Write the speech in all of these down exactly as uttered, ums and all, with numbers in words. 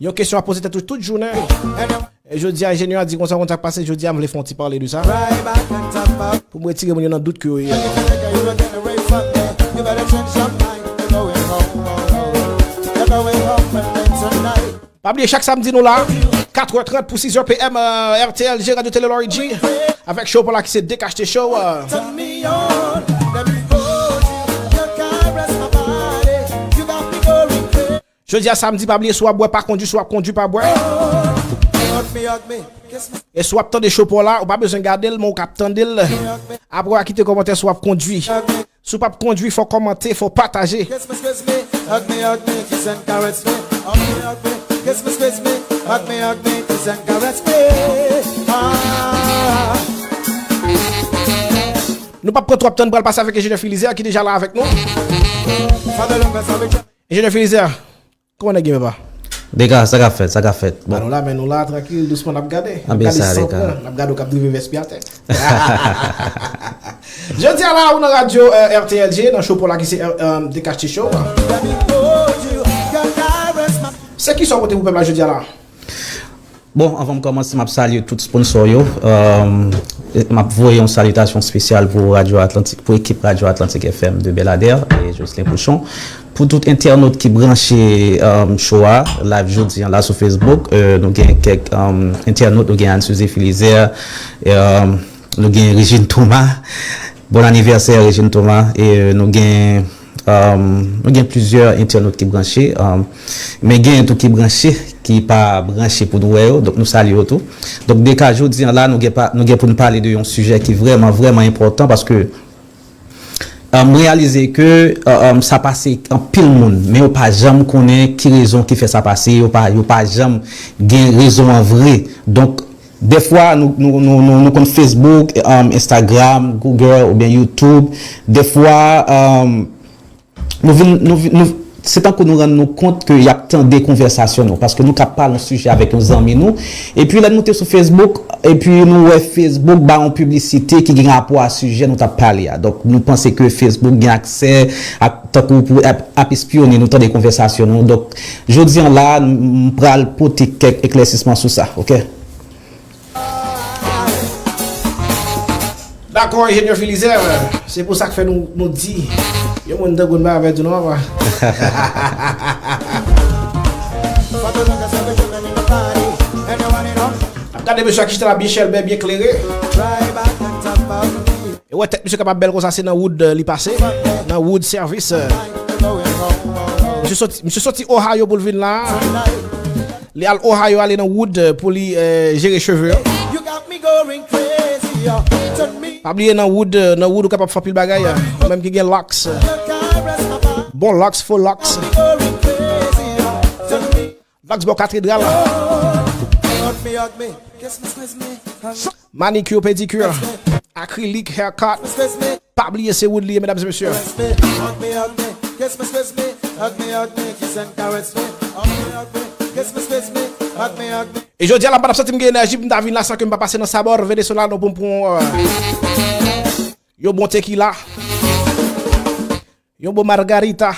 Yon kesyon ap poze tèt ou tout jounen. E jodi a, enjenyè a di konsa, konn sa k pase, jodi a, m vle fè yon ti pale de sa. Pou m retire moun yo nan dout ke yo ye. Pa bliye, chak samdi nou la, katrè trant pou sizè P M, euh, R T L G, Radio Télé Lorry G, avèk show pou la ki se Dekachte Show, euh. Jodi a samdi, pa bliye, si w ap bwè, pa kondwi, si w ap kondwi, pa bwè. E si w ap tande show pa w la, ou pa bezwen gade l, men ou k ap tande l. Apre w a kite kòmantè si w ap kondwi. Si w p ap kondwi, fò w kòmante, fò w pataje. Nou p ap pran twòp tan, n pral pase avèk enjenyè Filizer ki deja la avèk nou. Enjenyè Filizer, kòman nèg ye, papa? Dega, sa k ap fèt, sa k ap fèt? Bon. Ba nou la, men nou la, trankil, dousman, n ap gade. N ap gade san pran, n ap gade w k ap drive vès pi atè. Jodi a la, ou nan radyo, euh, R T L G, nan show pou la ki se, euh, Dekachte Show. Se ki sa w pote pou pèp la jodi a la? Bon, anvan m kòmanse, m ap salye tout sponsò yo. Euh, m ap voye yon salitasyon espesyal pou Radyo Atlantik, pou ekip Radyo Atlantik F M de Bèladè e Jocelyn Pouchon. Pou tout entènot ki branche, euh, show a, live jodi a la sou Facebook, euh, nou gen kèk, euh, entènot, nou gen Anne Suzy Filizer, euh, nou gen Regine Thomas. Bon anivèsè, Regine Thomas. E, euh, nou gen, euh, nou gen plizyè entènot ki branche, euh, men gen tou ki branche, ki pa branche pou nou wè yo. Donk, nou salye yo tou. Donk, de ka jodi a la, nou gen pa, nou gen pou n pale de yon sijè ki vrèman, vrèman enpòtan paske, euh, m reyalize ke, euh, euh, sa pase anpil moun, men yo pa janm konnen ki rezon ki fè sa pase, yo pa, yo pa janm gen rezon an vre. Donk, dèfwa, nou, nou, nou, nou, nou konn Facebook, um, Instagram, Google oubyen YouTube. Dèfwa, um, nou vin, nou, vin- nou, se tankou nou rann nou kont ke y ap tande konvèsasyon nou, paske nou ka pale yon sijè avèk yon zanmi nou, epi lè nou moute sou Facebook, epi nou wè Facebook ba yon piblisite ki gen rapò a sijè nou t ap pale a. Donk, nou panse ke Facebook gen aksè a, tankou pou ap, ap espyone nou, tande konvèsasyon nou. Donk, jodi a la, m, m pral pote kèk eklèsisman sou sa, oke? Dakò, enjenyè Filizer, se pou sa k fè nou, nou di, yon moun tankou n pa avè di non, papa. Ap gade mesye a ki chita la byen chèlbè, byen klere. E wè tèt misye kapab bèl konsa, se nan Wood, euh, li pase, nan Wood Service, euh. Misye soti, misye soti Ohio pou l vin la. Li al Ohio, ale nan Wood, euh, pou li, euh, jere cheve yo. Pa bliye nan Wood, euh, nan Wood ou kapab fè anpil bagay, euh, ou menm ki gen locks, euh. Bon locks, fo locks. Locks bò katedral. Manicure, pedicure, acrylic haircut. Pa bliye se Wood li ye, medam e mesye. E jodi a la, m pa t ap santi m gen enèji pou m ta vin la san ke m pa pase nan Sabor Venezolano pou m pran, euh, yon bon tekila. Yon bon margarita.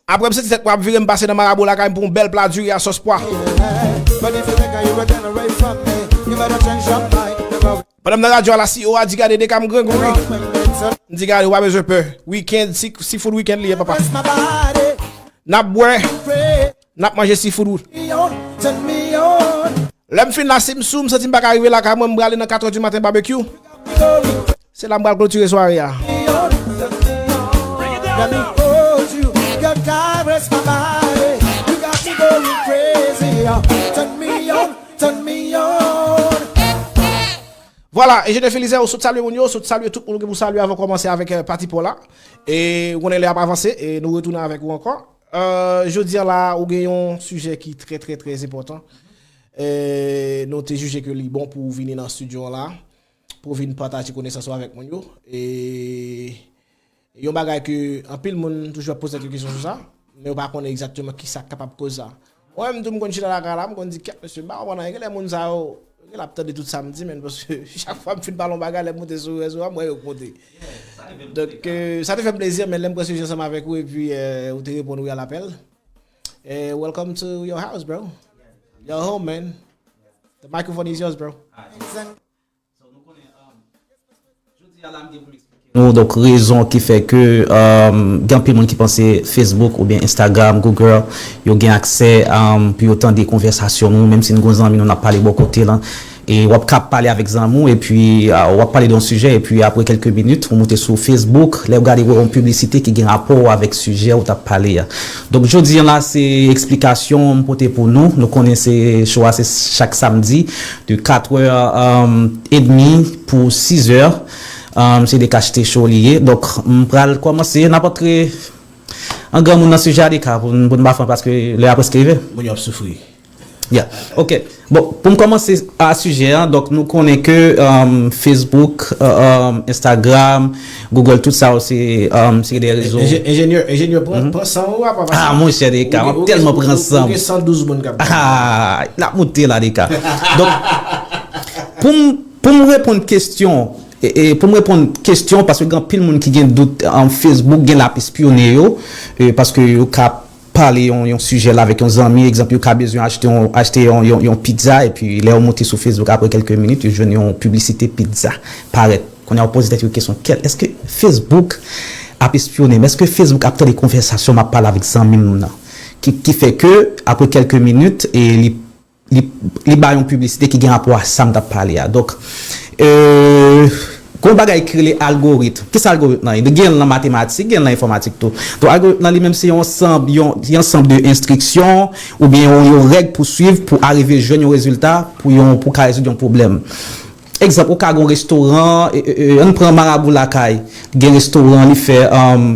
Apre m soti tèt mwen ap vire, m pase nan Marabo lakay m pou yon bèl pla diri a sòs pwa. Pandan m nan radyo a la, C E O a di gade de ka m grangou wi. M di gade, ou pa bezwen pè. Weekend, si, seafood weekend li ye, papa. N ap bwè, n ap manje seafood. Lè m fin la, si m sou, m santi m pa ka rive lakay mwen, m prale nan katrè di maten babekyou. Se la m pral klotire sware a. Vwala, enjenyè Filizer, ou sot salye moun yo, ou sot salye tout moun ou gen pou salye avan w kòmanse avèk, eh, pati pa w la. E ou konnen lè ap avanse, e nou retounen avèk ou ankò. Eh, jodi a la, ou gen yon sijè ki trè, trè, trè enpòtan. Eh, nou te jije ke li bon pou w vini nan estidyo an la, pou w vin pataje konesans ou avèk moun yo. E yon bagay ke anpil moun toujou ap poze tèt yo kesyon sou sa, men yo pa konnen egzakteman kisa k kapab koz sa. Mwen menm tou, m konn chita lakay la, m konn di, "Kèt, mesye, m pa konprann anyen, genlè moun sa yo, Ok, l ap tande tout sa m di, men, paske chak fwa m fin pale yon bagay, lè m monte sou rezo a, m wè yo k monte. Donk, euh, sa te fè m plezi, men lè m pran sijè ansanm avèk ou, epi euh, ou te reponn wi a lapèl. Eh, welcome to your house, bro. Your home, man. The microphone is yours, bro. Nou, donk, rezon ki fè ke um, gen anpil moun ki panse Facebook oubyen Instagram, Google, yo gen aksè um, pou yo tande konvèsasyon nou, menm si n gon zanmi nou n ap pale bò kote lan. E w ap ka pale avèk zanmi w, epi uh, w ap pale de yon sijè, epi apre kèlke minit, ou moute sou Facebook, lè w gade, w wè yon piblisite ki gen rapò avèk sijè ou t ap pale a. Donk, jodi a la, se eksplikasyon m pote pou nou. Nou konnen se show a, se chak samdi, de katrè um, edmi pou sizè. Um, se de kachte show li ye. Donk, m pral kòmanse, n ap antre an granmoun nan sijè a de ka pou n pou n pa fè paske lè a prèske rive. Moun yo ap soufri. Yeah. Ok. Bon, pou m kòmanse a sijè an, donk nou konnen ke um, Facebook, uh, um, Instagram, Google, tout sa yo se um, se de rezo. Enjenyè, enjenyè, pran san ou apa. Ah, monchè, de ka, m ap tèlman pran san. Ou gen san douz moun k ap. Ah, n ap moute la, de ka. Donk, pou m pou m reponn kesyon, e, e, pou m reponn kesyon, paske gen anpil moun ki gen dout an Facebook, gen l ap espyone yo, e, paske yo ka pale yon, yon sijè la avèk yon zanmi, egzanp, yo ka bezwen achte yon, achte yon, yon, yon pizza, epi lè yo moute sou Facebook, apre kèlke minit, yo jwenn yon piblisite pizza parèt. Kounye a, yo poze tèt yo kesyon, kèl, èske Facebook ap espyone m? Èske Facebook ap tande konvèsasyon m ap pale avèk zanmi m nan? Ki, ki fè ke, apre kèlke minit, e li li, li ba yon piblisite ki gen rapò a sa m t ap pale a. Donk, euh, gon bagay ki rele algorit. Kisa algorit lan ye? Gen l nan matematik, gen l nan enfòmatik tou. Donk, algorit lan li menm se yon ansanm, yon, yon ansanm de enstriksyon oubyen yon, yon règ pou swiv pou arive jwenn yon rezilta pou yon, pou ka rezoud yon pwoblèm. Egzanp, ou ka gen yon restoran, e, e, e, ann pran Marabou Lakay, gen restoran, li fè, um,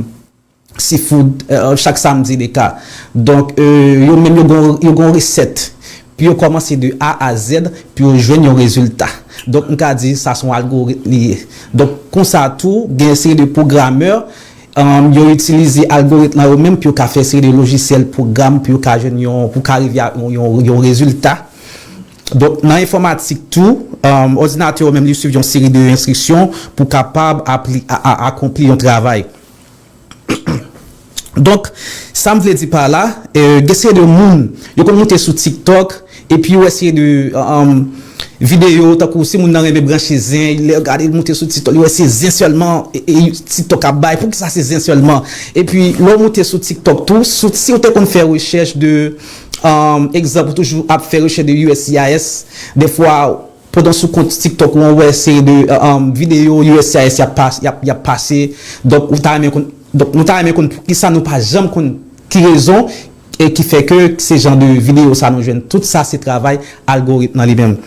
seafood, euh, chak samdi de ka. Donk, euh, yo menm yo gon, yo gon resèt pou yo kòmanse de A a Z pou yo jwenn yon rezilta. Donk, m ka di sa se yon algorit li ye. Donk, konsa tou, gen yon seri de pwogramè, um, yo itilize algorit lan yo menm pou yo ka fè seri de lojisyèl, pwogram pou yo ka jwenn yon, pou ka rive a yon, yon, yon rezilta. Donk, nan enfòmatik tou, um, òdinatè yo menm li swiv yon seri de enstriksyon pou kapab apli, a, a, akonpli yon travay. Donk, sa m vle di pa la, eh, gen seri de moun, yo konn moute sou TikTok, epi yo wè seri de um, videyo, tankou si moun nan renmen branche zen, lè yo gade l moute sou TikTok, li wè se zen sèlman, e, e, TikTok ap bay, poukisa se zen sèlman? Epi, lè w moute sou TikTok tou, sou, si w te konn fè rechèch de, um, egzanp, ou toujou ap fè rechèch de U S C I S, dèfwa, pandan sou kont TikTok ou an wè seri de um, videyo U S C I S y ap, pas, y ap, y ap pase. Donk, ou ta renmen konn, donk, nou ta renmen konn poukisa nou pa janm konn ki rezon e ki fè ke se jan de videyo sa nou jwenn. Tout sa se travay algorit lan li menm.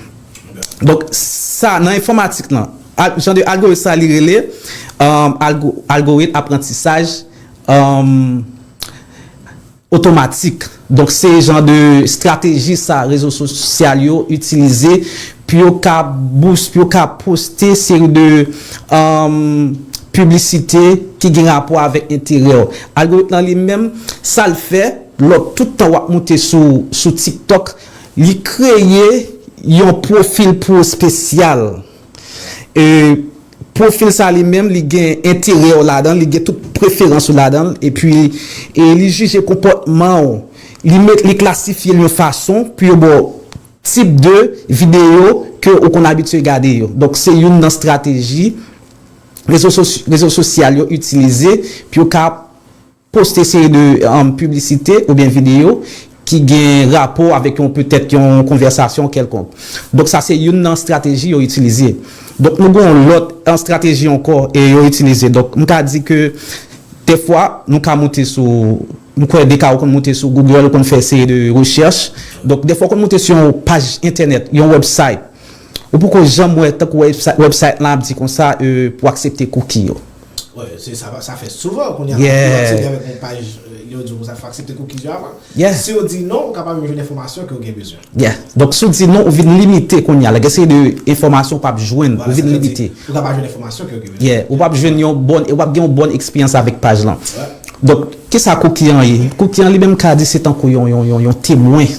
Donk, sa, nan enfòmatik lan, al, jan de algorit sa li rele um, algo, algorit aprantisaj um, otomatik. Donk, se jan de estrateji sa rezo sosyal yo itilize pou yo ka bous, pou yo ka poste seri de um, piblisite ki gen rapò avèk enterè w. Algorit lan li menm, sa l fè, lòt tout tan w ap moute sou, sou TikTok, li kreye yon pwofil pou ou espesyal. E pwofil sa li menm, li gen enterè w ladan l, li gen tout preferans ou ladan l, epi e li jije konpòtman w. Li met, li klasifye l yon fason pou yo ba w tip de videyo ke ou konn abitye gade yo. Donk, se youn nan estrateji rezo, sos, rezo sosyal yo itilize pou yo ka poste seri de um, piblisite oubyen videyo ki gen rapò avèk yon, petèt yon konvèsasyon kèlkonk. Donk, sa se youn nan estrateji yo itilize. Donk, nou gen yon lòt estrateji ankò e yo itilize. Donk, m ka di ke dèfwa, nou ka moute sou, m kwè de ka ou konn moute sou Google, ou konn fè seri de rechèch. Donk, dèfwa, ou konn moute sou yon paj entènèt, yon website. Ou poko janm wè tankou website, website lan ap di konsa e, pou aksepte cookie yo. Wi, se sa, sa fèt souvan. Kounye a, yeah, ou aksepte avèk yon paj, e, yo di w konsa fò aksepte cookies yo avan. Yeah. Si yo di non, ou ka pa menm jwenn enfòmasyon ke w gen bezwen. Yeah. Donk, si w di non, ou vin limite kounye a. Like, gen seri de enfòmasyon ou p ap jwenn, ou vin limite. Ou ka pa jwenn enfòmasyon ke w gen bezwen. Yeah. Ou p ap jwenn yon bon, ou p ap gen yon bon eksperyans avèk paj lan. Donk, kisa cookie an ye? Cookie an li menm ka di se tankou yon, yon, yon, yon temwen.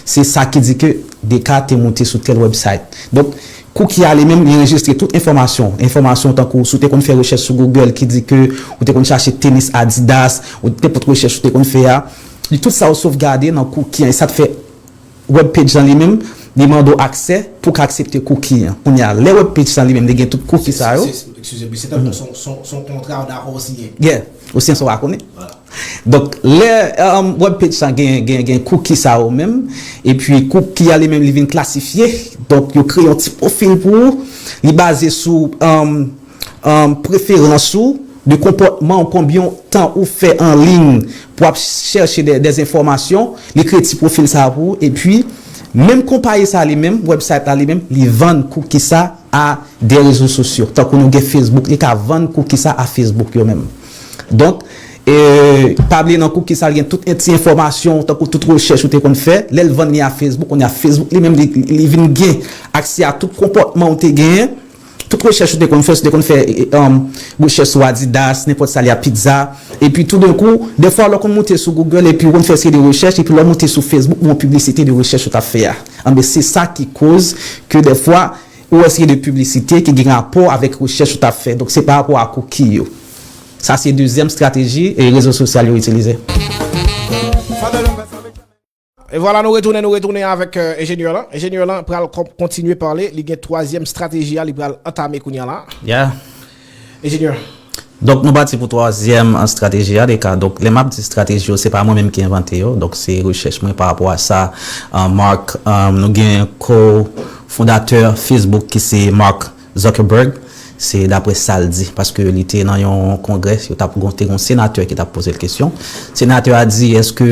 Se sa ki di ke Deka te moute sou tèl website. Donk, cookie a li menm, li anrejistre tout enfòmasyon. Enfòmasyon tankou si w te konn fè rechèch sou Google ki di ke ou te konn chache tenis Adidas, ou nenpòt rechèch ou te konn fè a, li tout sa yo sovgade nan cookie an. E sa k fè web page lan li menm, li mande w aksè pou w ka aksepte cookie an. Kounye a, lè web page lan li menm, li gen tout cookie sa yo. Se, se, excusez-moi, se tankou son, son, son kontra w dakò w siyen. Yeah, ou siyen sa w pa konnen. Voilà. Donk, lè um, web page sa gen, gen, gen cookie sa yo menm, epi cookie a li menm li vin klasifye, donk yo kreye yon ti pwofil pou ou, li baze sou um, um, preferans ou, de konpòtman ou, konbyen tan ou fè an liy pou ap chèche de, de enfòmasyon, li kreye ti pwofil sa pou ou, epi menm konpayi sa li menm, website la li menm, li vann cookie sa a de rezo sosyo, tankou nou gen Facebook, li ka vann cookie sa a Facebook yo menm. Donk, e, pa bliye nan cookie sa, li gen tout ti enfòmasyon, tankou tout rechèch ou te konn fè. Lè l vann li a Facebook, kounye a Facebook li menm, li, li vin gen aksè a tout konpòtman ou te genyen, tout rechèch ou te konn fè, si w te konn fè e, e, um, rechèch sou Adidas, nenpòt sa li a, pizza. Epi toudenkou, defwa lè w konn moute sou Google epi w konn fè seri de rechèch, epi lè w moute sou Facebook, ou wè yon piblisite de rechèch ou t ap fè a. Anben, se sa ki koz ke defwa, ou wè seri de piblisite ki gen rapò avèk rechèch ou t ap fè. Donk, se pa rapò a cookie yo. Sa se dezyèm estrateji e rezo sosyal yo itilize. E vwala, nou retounen, nou retounen avèk enjenyè lan. Enjenyè lan pral kontinye pale. Li gen twazyèm estrateji a, li pral antame kounye a la. Yeah. Enjenyè. Donk, nou pati pou twazyèm estrateji a, Deka. Donk, lè m ap di estrateji yo, se pa mwen menm ki envante yo. Donk, se rechèch mwen pa rapò a sa. Mark, nou gen ko-fondatè Facebook ki se Mark Zuckerberg, se daprè sa l di, paske li te nan yon kongrè, yo t ap gon, te gon senatè ki t ap poze l kesyon. Senatè a di, èske,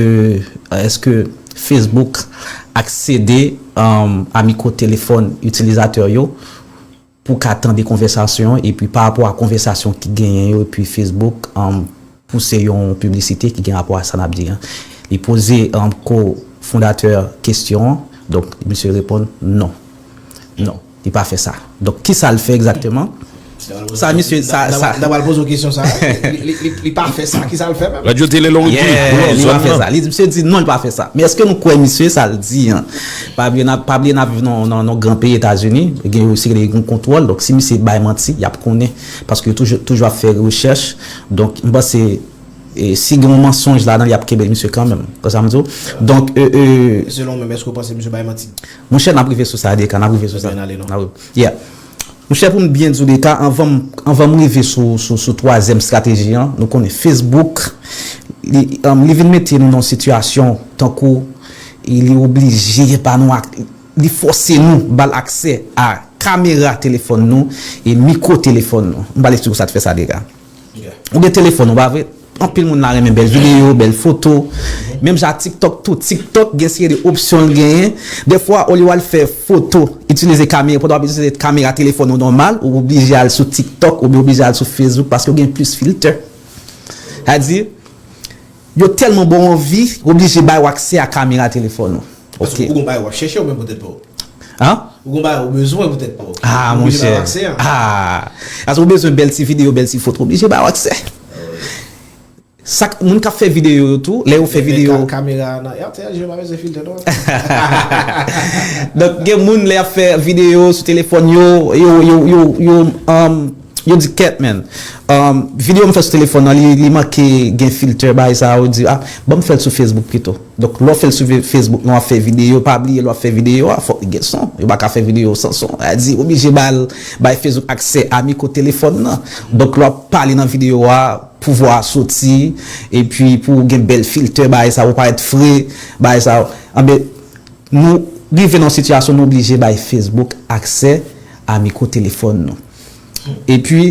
èske Facebook aksede um, a mikwo telefòn itilizatè yo pou ka tande konvèsasyon, epi pa rapò a konvèsasyon ki genyen yo, epi Facebook um, pouse yon piblisite ki gen rapò a sa n ap di an. Li poze um, ko-fondatè kesyon an, donk misye reponn non. Non, li pa fè sa. Donk, ki sa l fè egzakteman? Sa, misye, sa, sa. N a pral poze w kesyon sa. Li, li, li, li pa fè sa. Ki sa l fè menm? Radyo Tele Loripri, yeah, li pa fè sa. Li, misye di non, li pa fè sa. Men èske nou kwè misye sa l di an? Pa bliye n ap, pa bliye n ap viv nan, nan, nan gran peyi Etazini, gen yon seri de kontwòl. Donk, si misye bay manti, y ap konnen. Paske yo toujou, toujou ap fè rechèch. Donk, m panse e, si gen yon mansonj ladan, y ap kenbe misye kanmenm. Konn sa m di w? Donk, e, e, Selon w menm, èske w panse misye bay manti? Monchè, n ap rive sou sa, Deka, n ap rive sou sa. Ebyen, n ale non. N ap rive. Yeah. Monchè, pou m byen di w, Deka, anvan m, anvan m rive sou, sou, sou twazyèm estrateji an, nou konnen Facebook, li, um, li vin mete nou nan yon sitiyasyon tankou e, li oblije ba nou ak, li fòse nou ba l aksè a kamera telefòn nou e mikwo telefòn nou. M pral eksplike w sa k fè sa, Deka. Ou gen telefòn ou, pa vre? Anpil moun la renmen bèl videyo, bèl foto. Menm jan TikTok tou. TikTok gen seri de opsyon l genyen. Defwa, olye w al fè foto, itilize kamera, pandan w ap itilize kamera telefòn ou nòmal, ou oblije al sou TikTok, oubyen oblije al sou Facebook, paske yo gen plis filtè. Sa di, yo tèlman ba w anvi, yo oblije ba w aksè a kamera telefòn ou. Paske ou gon bagay w ap chèche ou menm poutèt pa w. Hein? Ou gon bagay ou bezwen poutèt pa w. Ah, monchè. Ah. Paske ou bezwen bèl ti videyo, bèl ti foto, oblije ba w aksè. Sa k, moun k ap fè videyo yo tou, lè yo fè videyo. Kamera nan R T L, je pa bezwen filtè non. Donk, gen moun lè y ap fè videyo sou telefòn yo, yo, yo, yo, yo, um, yo di kèt, man. Um, videyo m fè sou telefòn nan, li, li manke gen filtè, bagay sa, yo di, ah, ban m fè l sou Facebook pito. Donk, lè w fè l sou Facebook, lè w ap fè videyo, pa bliye lè w ap fè videyo a, fòk li gen son. Yo pa ka fè videyo san son. Sa di, oblije ba l, bay Facebook aksè a mikwo telefòn nan. Donk, lè w ap pale nan videyo a, pou vwa a soti, epi pou gen bèl filtè, bagay sa yo parèt fre, bagay sa yo. Anben, nou rive nan yon sitiyasyon nou oblije bay Facebook aksè a mikwo telefòn nou. Epi,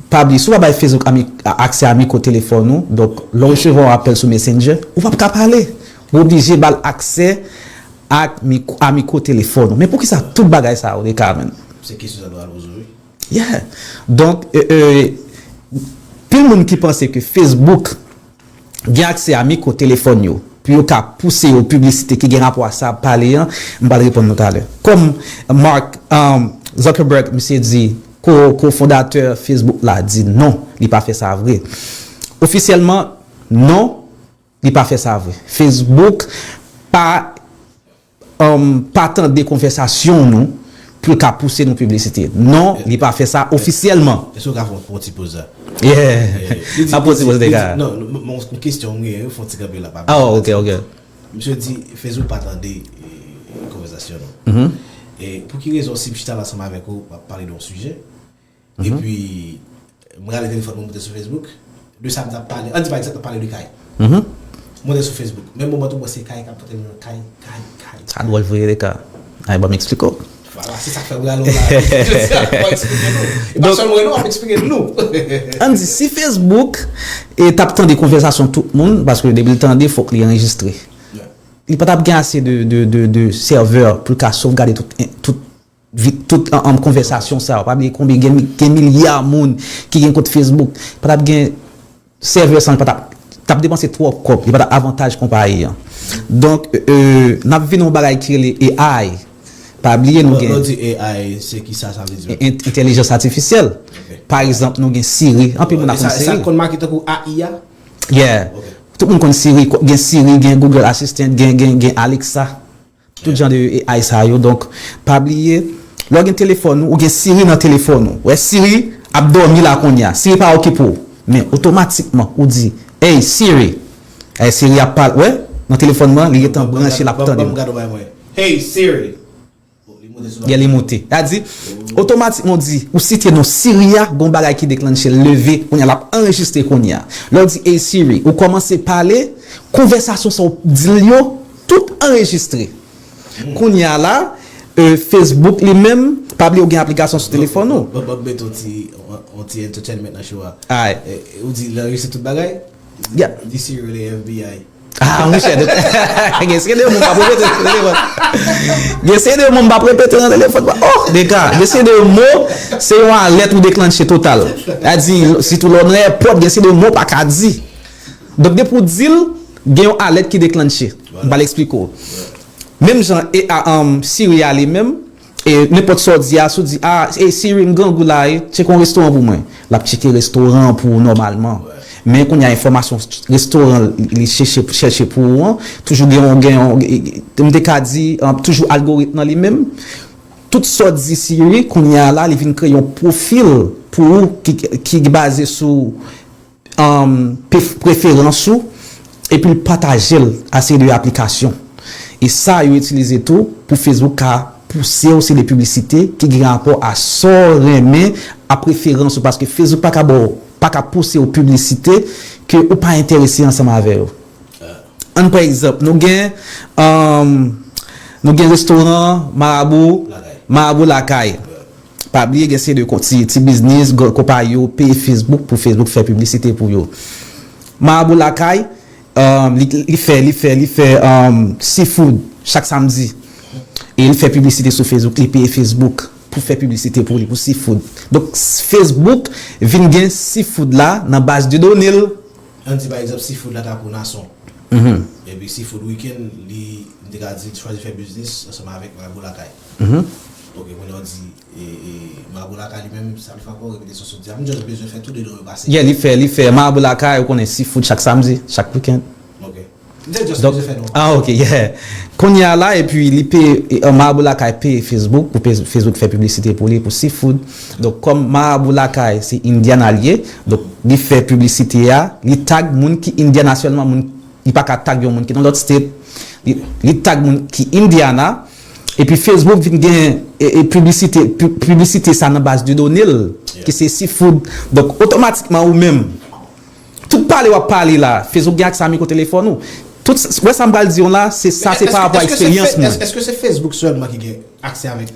pa bliye, si w pa bay Facebook a mi-, a, aksè a mikwo telefòn ou, donk, lè w resevwa yon apèl sou Messenger, ou p ap ka pale. Ou oblije ba l aksè ak mikwo, a mikwo telefòn ou. Men poukisa tout bagay sa yo, Deka, man? Se kesyon sa nou al poze w, wi. Yeah. Donk, e, e, pil moun ki panse ke Facebook gen aksè a mikwo telefòn yo pou yo ka pouse yo piblisite ki gen rapò a sa ap pale an, m pral reponn nou talè. Kòm Mark, um, Zuckerberg, misye di, ko, ko-fondatè Facebook la di non, li pa fè sa vre. Ofisyèlman, non, li pa fè sa vre. Facebook pa um, pa tande konvèsasyon nou pou l ka pouse nou piblisite. Non, li pa fè sa ofisyèlman. Èske w ka fè yon, fè yon ti poz la? Yeah. N ap poze poze de ka. Non, non, non, yon kesyon m genyen, fè yon ti kanpe la. Ah, ok, ok. Misye di, Facebook pa tande, e, konvèsasyon nou. E pou ki rezon, si m chita la ansanm avèk ou, m ap pale de yon sijè, epi m rale telefòn mwen, m moute sou Facebook, de sa m t ap pale, ann di pa egzanp, m ap pale de kay. M moute sou Facebook. Menm moman tou, mwen se kay k ap pote m, kay, kay, kay. Sa dwòl vre, de ka. Ay, ban m eksplike w. Vwala, se sa k fè m rale w la. Jodi a, m ap eksplike nou. E pa sèlman rele w, m ap eksplike nou. Ann di, si Facebook e t ap tande konvèsasyon tout moun, paske depi l tande, fòk li anrejistre. Li pa t ap gen ase de, de, de, de sèvè pou l ka sovgade tout, tout, tout, an, an, konvèsasyon sa yo. Pa bliye konbyen gen, gen milya moun ki gen kont Facebook. Pa t ap gen sèvè sa yo, li pa t ap, t ap depanse twòp kòb, li pa t ap avantaj konpayi an. Donk, e, e, n ap vin yon bagay ki rele A I. Pa bliye nou gen. Lè w di A I, se ki sa sa vle di? Entèlijans atifisyèl. Pa egzanp, nou gen Siri. Anpil moun ap konn Siri. Sa k konn make tankou A I a? Yeah. Tout moun konn Siri, gen Siri, gen Google Assistant, gen, gen, gen Alexa. Tout jan de A I sa yo. Donk, pa bliye, lè w gen telefòn ou, ou gen Siri nan telefòn ou. Wè Siri ap dòmi la kounye a. Siri pa okipe w. Men otomatikman, ou di, "Hey Siri." Hey Siri ap pale, wè, nan telefòn mwen, li gentan branche, l ap tande m. Hey Siri. Yeah, li moute. Sa di, otomatikman ou di, ou site non Siri a, gon bagay ki deklanche l leve, kounye a l ap anrejistre kounye a. Lè w di, "Hey Siri," ou kòmanse pale, konvèsasyon sa w di l yo, tout anrejistre. Kounye a la, e, Facebook li menm, pa bliye ou gen aplikasyon sou telefòn ou. Ban, ban, ban m mete yon ti, yon, yon ti entertainment nan show a. Alright. E, ou di, l anrejistre tout bagay? Yeah. Di Siri rele F B I. Ah, monchè, gen seri de moun m ap repete nan telefòn. Gen seri de moun m ap repete nan telefòn. Oh, de ka. Gen seri de mo, se yon alèt ou deklanche total. Sa di, sitou lè w nan èpòt, gen seri de mo w pa ka di. Donk, depi w di l, gen yon alèt ki deklanche. M pral eksplike w. Menm jan e a, um, Siri a li menm, e nenpòt sa w di a, si w di, "Ah, e Siri, m grangou la, e, tcheke yon restoran pou mwen." L ap tcheke restoran an pou ou nòmalman. Men kounye a, enfòmasyon restoran li chèche, chèche pou ou an, toujou gen yon, gen yon, e, e, m te ka di, um, toujou algoritm nan li menm. Tout sa w di Siri, kounye a la, li vin kreye yon pwofil pou ou ki, ki baze sou um, pe-, preferans ou, epi l pataje l a seri de aplikasyon. E sa yo itilize tou pou Facebook ka pouse w seri de piblisite ki gen rapò a sa w renmen, a preferans ou, paske Facebook pa ka ba w, pa ka pouse w piblisite ke ou pa enterese ansanm avè yo. Ann pran egzanp, nou gen, um, nou gen restoran Marabou, Marabou Lakay. Pa bliye gen seri de kon-, ti, ti biznis, gwo konpayi yo peye Facebook pou Facebook fè piblisite pou yo. Marabou Lakay, um, li, li fè, li fè, li fè, um, seafood chak samdi. E li fè piblisite sou Facebook, li peye Facebook pou fè piblisite pou li, pou seafood. Donk, Facebook vin gen seafood la nan baz de done l. Ann di pa egzanp, seafood la ta pou Nason. Epi seafood weekend, li, m te ka di, chwazi fè biznis ansanm avèk Marabou Lakay. Ok, kounye a w di, e, e, Marabou Lakay li menm, sa l fè ankò, repete sa w sot di a. M just bezwen fè tou de non yo pase. Yeah, li fè, li fè Marabou Lakay, ou konnen seafood chak samdi, chak weekend. Ok. M te just bezwen fè non. Ah, ok, yeah. Kounye a la, epi li peye, e, Marabou Lakay peye Facebook, pou pe-, Facebook fè piblisite pou li, pou seafood. Donk, kòm Marabou Lakay, se Indiana l ye, donk, li fè piblisite a, li tag moun ki Indiana sèlman, moun, li pa ka tag yon moun ki nan lòt state, li, li tag moun ki Indiana, epi Facebook vin gen, e, e, piblisite, pi-, piblisite sa nan baz de done l, ki se seafood. Donk, otomatikman, ou menm, tout pale w ap pale la, Facebook gen aksè a mikwo telefòn ou. Tout, wè sa m pral di w la, se sa, se pa rapò a eksperyans mwen. Èske se Facebook sèlman ki gen aksè avèk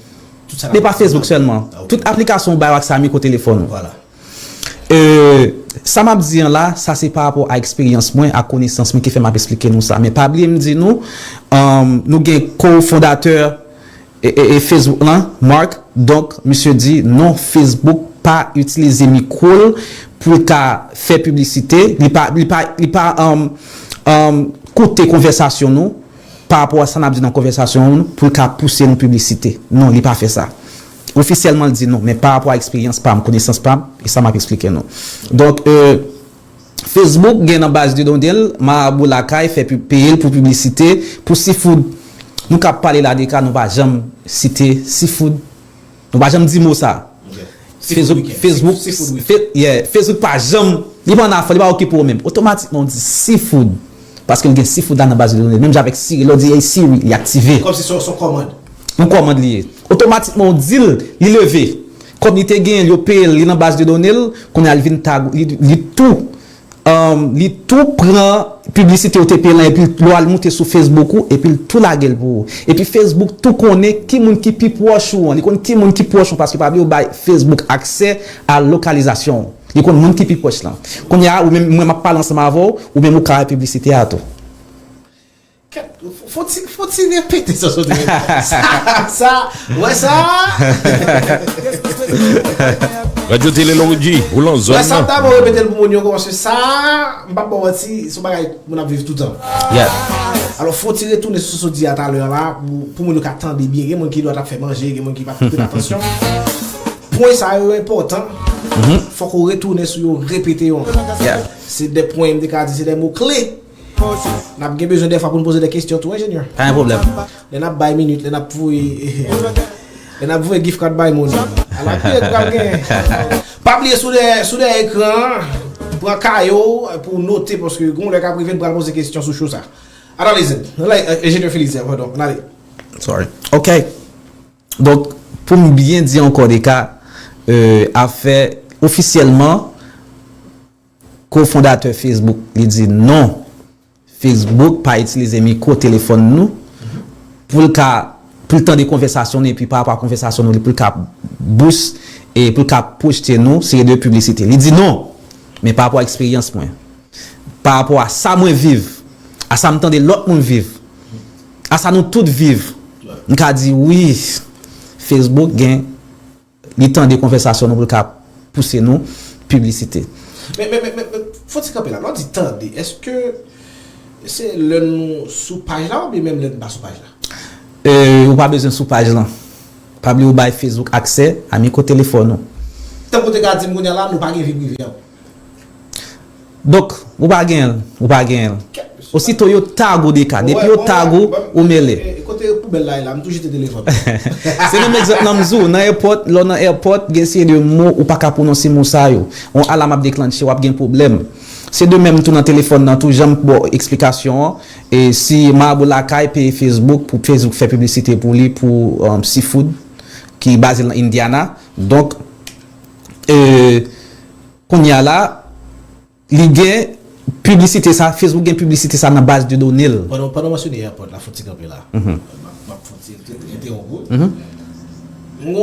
tout sa n ap di la? Li pa Facebook sèlman. Tout aplikasyon ou ba yo aksè a mikwo telefòn ou. Vwala. E, sa m ap di an la, sa se pa rapò a eksperyans mwen, a konesans mwen ki fè m ap eksplike nou sa. Men pa bliye m di nou, um, nou gen kofondatè e, e, e Facebook lan, Mark. Donk, misye di, non, Facebook pa itilize mikwo l pou l ka fè piblisite. Li pa, li pa, li pa, um, um, koute konvèsasyon nou pa rapò a sa n ap di nan konvèsasyon nou pou l ka pouse nou piblisite. Non, li pa fè sa. Ofisyèlman, l di non, men pa rapò a eksperyans pa m, konesans pa m, e sa m ap eksplike nou. Donk, e, Facebook gen nan baz de done l, Marabou Lakay fè pi-, peye l pou piblisite, pou seafood. Nou ka pale la de ka, nou pa janm site seafood. Nou pa janm di mo sa. Facebook, Facebook, Facebook pa janm, li pa nan afè, li pa okipe w menm. Otomatikman, w di seafood. Paske l gen seafood la nan baz de done. Menm jan avèk Siri, lè w di, "Hey Siri," li aktive. Kòmsi se yon kòmand. Yon kòmand li ye. Otomatikman, w di l, li leve. Kòm li te genyen l, yo peye l, li nan baz de done l, kounye a l vin tag, li, li tou, um, li tou pran piblisite yo te peye l lan, epi l al moute sou Facebook ou, epi l tou lage l pou ou. Epi Facebook tou konnen ki moun ki pi pwòch ou an. Li konn ki moun ki pwòch ou, paske pa bliye w bay Facebook aksè a lokalizasyon ou. Li konn moun ki pi pwòch lan. Kounye a, ou menm, mwen m ap pale ansanm avè w, ou menm ou ka wè piblisite a tou. Kèt, fò ti, fò ti repete sa sot repete. Sa, sa, wè sa. Radyo Tele Lordi, ou lan zòn nan. Wè sa, m ta bon repete l pou moun yo, paske sa, m p ap ba w manti, se yon bagay moun ap viv toutan. Alò, fò ti retounen sou sa w di a talè a la, pou, pou moun yo ka tande byen. Gen moun ki dwat ap fè manje, gen moun ki p ap pran atansyon. Pwen sa yo enpòtan. Fòk ou retounen sou yo, repete yo ankò. Se de pwen, m te ka di, se de mo kle. N ap gen bezwen dèfwa pou n poze de kesyon tou, enjenyè. Pa gen pwoblèm. Lè n ap bay minit, lè n ap voye, lè n ap voye gift card bay moun. Ala kiyès k ap gen. Pa bliye sou dèyè, sou dèyè ekran an, pran kaye w pou w note, paske gen yon lè k ap rive, n pral poze kesyon sou show sa. Analize. Enjenyè Felix, padon, ann ale. Sorry. Ok. Donk, pou m byen di ankò de ka, afè ofisyèlman, kofondatè Facebook, li di non, Facebook pa itilize mikwo telefòn nou pou l ka, pou l tande konvèsasyon nou epi pa rapò a konvèsasyon nou, li pou l ka bous e pou l ka pwojte nou seri de piblisite. Li di non, men pa rapò a eksperyans mwen, pa rapò a sa mwen viv, a sa m tande lòt moun viv, a sa nou tout viv, m ka di wi, Facebook gen li tande konvèsasyon nou pou l ka pouse nou piblisite. Men, men, men, men, men fò ti kanpe la. Lè w di tande, èske se lè nou sou paj la oubyen menm lè nou pa sou paj la? E, ou pa bezwen sou paj lan. Pa bliye ou bay Facebook aksè a mikwo telefòn ou. Tankou w te ka di m kounye a la, nou pa gen vi prive ankò. Donk, ou pa genyen l, ou pa genyen l. Osito yo tag ou de ka, depi yo tag ou, ou mele. Kote poubèl la ye la, m tou jete telefòn. Se menm egzanp lan m di w, nan èpòt, lè w nan èpòt, gen seri de mo ou pa ka pwononse mo sa yo. Yon alam ap deklanche, w ap gen pwoblèm. Se de menm tou nan telefòn nan tou, jan m ba w eksplikasyon an, e si marabo lakay peye Facebook pou Facebook fè piblisite pou li pou seafood ki baze l nan Indiana. Donk, e, Kounye a la, li gen piblisite sa, Facebook gen piblisite sa nan baz de done l. Pandan, pandan w mansyone èpòt la, fò ti kanpe la. M ap, m ap fò ti entewonp ou. M gen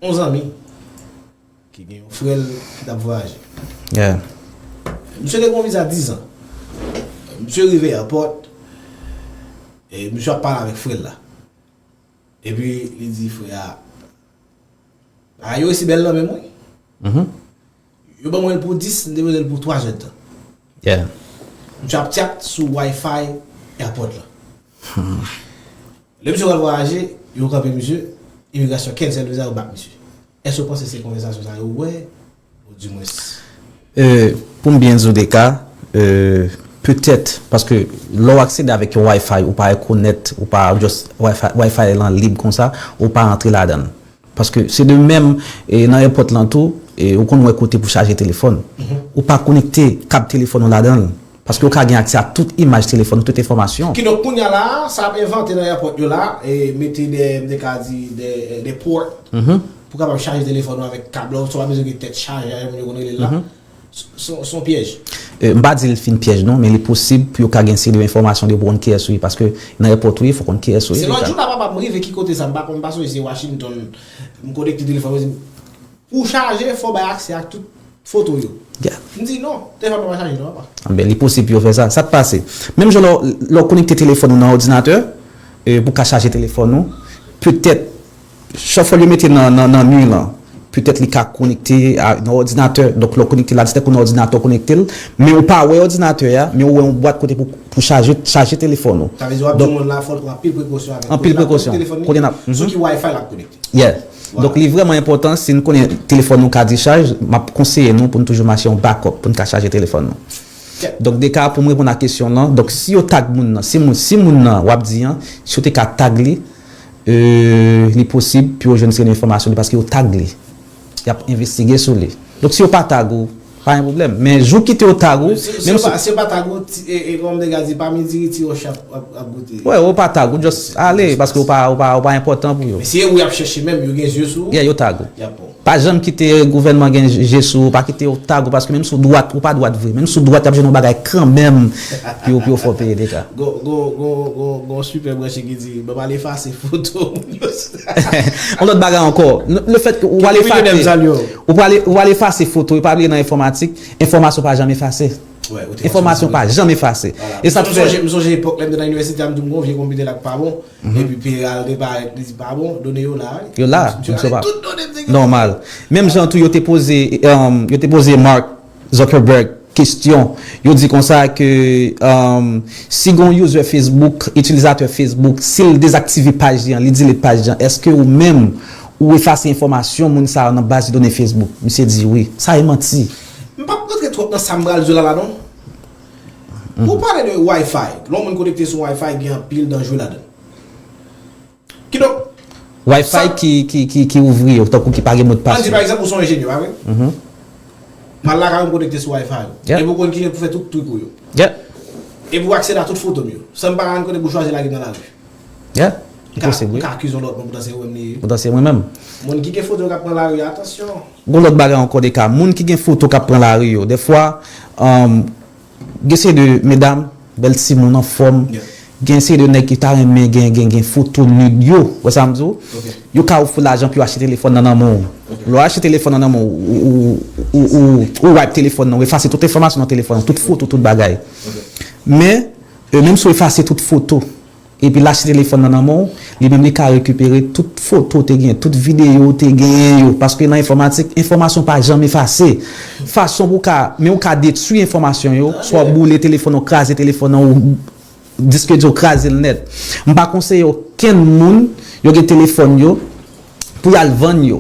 yon zanmi ki gen yon frè l ki t ap vwayaje. Misye te gen yon viza dizan. Misye rive èpòt, e misye ap pale avèk frè l la. Epi li di frè a, bagay yo resi bèl nan men m wi. Yo ban mwen l pou dis, m te bezwen l pou twa zèdtan. Misye ap tchat sou Wi-Fi èpòt la. Lè misye pral vwayaje, yo kanpe misye, imigrasyon cancel viza, yo bat misye. Èske w panse se konvèsasyon sa yo wè? Ou di mwens. Pou m byen di w de ka, petèt, paske lè w aksede avèk yon Wi-Fi, ou pa rekonèt, ou pa just Wi-Fi, Wi-Fi lan lib konsa, ou pa rantre ladan l. Paske se de menm, e, nan èpòt lan tou, e, ou konn wè kote pou chaje telefòn. Ou pa konekte kab telefòn ou ladan l. Paske ou ka gen aksè a tout imaj telefòn ou, tout enfòmasyon. Kidonk, kounye a la a, sa ap envante nan èpòt yo la, e mete de, m te ka di, de, de port pou kapab chaje telefòn ou avèk kab la, ou pa bezwen gen tèt chajè, moun yo konn rele l la. Se yon pyèj. M pa di l fin pyèj non, men li posib pou yo ka gen seri de enfòmasyon de pou konn kiyès ou ye, paske nan èpòt ou ye, fò konn kiyès ou ye. Se lòt jou la papa m rive ki kote sa, m pa konn, m pa sonje se Washington, m konekte telefòn mwen, di m, pou w chaje, fò w bay aksè ak tout foto yo. M di non, telefòn mwen pa chaje non papa. Anben, li posib pou yo fè sa. Sa k pase? Menm jan lè w konekte telefòn ou nan òdinatè, pou w ka chaje telefòn ou, petèt chòfè l yo mete nan, nan, nan mi lan, petèt li ka konekte a, nan òdinatè. Donk, lè w konekte l a distans, tankou nan òdinatè w konekte l, men ou pa wè òdinatè a, men ou wè yon bwat kote pou, pou chaje, chaje telefòn ou. Sa vle di w ap di yon moun la fò l pran anpil prekosyon avèk kote l ap konekte telefòn li, sou ki Wi-Fi l ap konekte. Yeah. Donk, li vrèman enpòtan, si n konnen telefòn nou ka dichaj, m ap konseye nou pou n toujou mache yon backup pou n ka chaje telefòn nou. Donk, Deka, pou m reponn a kesyon w lan, donk, si yo tag moun nan, si moun, si moun nan w ap di an, si yo te ka tag li, euh, li posib pou yo jwenn seri de enfòmasyon li paske yo tag li. Y ap envestige sou li. Donk, si yo pa tag ou, pa gen pwoblèm. Men jou kite yo tag ou, si, si menm yo si pa, si yo pa tag ou, ti- e, e, kòm nèg la di, pa midi, ti wòch ap, ap, ap goute. Wè, yo pa tag ou, just ale, paske ou pa, ou pa, ou pa enpòtan pou yo. Men si e ou y ap chèche menm, yo gen zye sou ou. Yeah, yo tag ou. Y ap bon. Pa janm kite gouvènman gen je sou ou, pa kite yo tag ou, paske menm si w dwat, ou pa dwat vre. Menm si w dwat, y ap jwenn yon bagay kanmenm pou yo, pou yo fè w peye Deka. Gon, gon, gon, gon, gon sipè branche ki di, ban m al efase foto moun yo. Yon lòt bagay ankò, n- le fèt ke ou al Ki millennium efase, sa l yo? ou pral, ou al efase foto, yo pa bliye nan enfòmatik, enfòmasyon pa janm efase. Wè, ou te Enfòmasyon pa janm efase. Vwala. E sa M fè sonje, m sonje epòk lè m te nan inivèsite a, m di m gon vye konpitè la k pa bon. Epi Peral te parèt, li di pa bon, done yo la, wi. Yo la, M di, m se ale pa tout done m te gen. Nòmal. Menm jan tou, yo te poze, um, yo te poze Mark Zuckerberg kesyon. Yo di konsa ke, um, si gon user Facebook, itilizatè Facebook, si l dezaktive paj li an, li delete paj li an, èske ou menm ou efase enfòmasyon moun sa yo nan baz de done Facebook? Misye di wi. Sa e manti. M p ap rantre twòp nan sa m pral di w la la non. Pou pale de Wi-Fi, lè yon moun konekte sou Wi-Fi, gen anpil danje ladan. Kidonk, Wi-Fi sa ki, ki, ki, ki ouvri yo, tankou ki pa gen modpas yo. Ann di pa egzanp, ou se yon enjenyè, pa vre? Mhm. M al lakay ou, m konekte sou Wi-Fi ou. Yeah. Epi ou konn kijan pou fè tout trik ou yo. Yeah. Epi ou aksede a tout foto m yo. San m pa rann kote pou chwazi lage m nan lari. Yeah. M ka, Posib, m wi. ka akize yon lòt moun poutan se ou menm li ye. Poutan se mwen menm. Moun ki gen foto yo k ap pran lari yo, atansyon. Gon lòt bagay ankò Deka. Moun ki gen foto k ap pran lari yo. Dèfwa, um, gen seri de medam, bèl timoun anfòm. Yeah. Gen seri de nèg ki ta renmen gen, gen, gen foto nude yo. Wè sa m di w? Ok. Yo ka ofri w lajan pou yo achte telefòn nan nan men w. Ok. Lè w achte telefòn nan nan men w, ou, ou, ou, ou, ou wipe telefòn nan, ou efase tout enfòmasyon nan telefòn nan, tout foto, tout bagay. Ok. Men, e, menm si w efase tout foto, epi l achte telefòn nan nan men w, li menm li ka rekipere tout foto w te gen, tout videyo w te genyen yo, paske nan enfòmatik, enfòmasyon pa janm efase. Fason pou w ka, men ou ka detwi enfòmasyon yo, swa w boule telefòn nan, w kraze telefòn nan, ou diske di w kraze l nèt. M pa konseye okenn moun, yo gen telefòn yo, pou y al vann yo,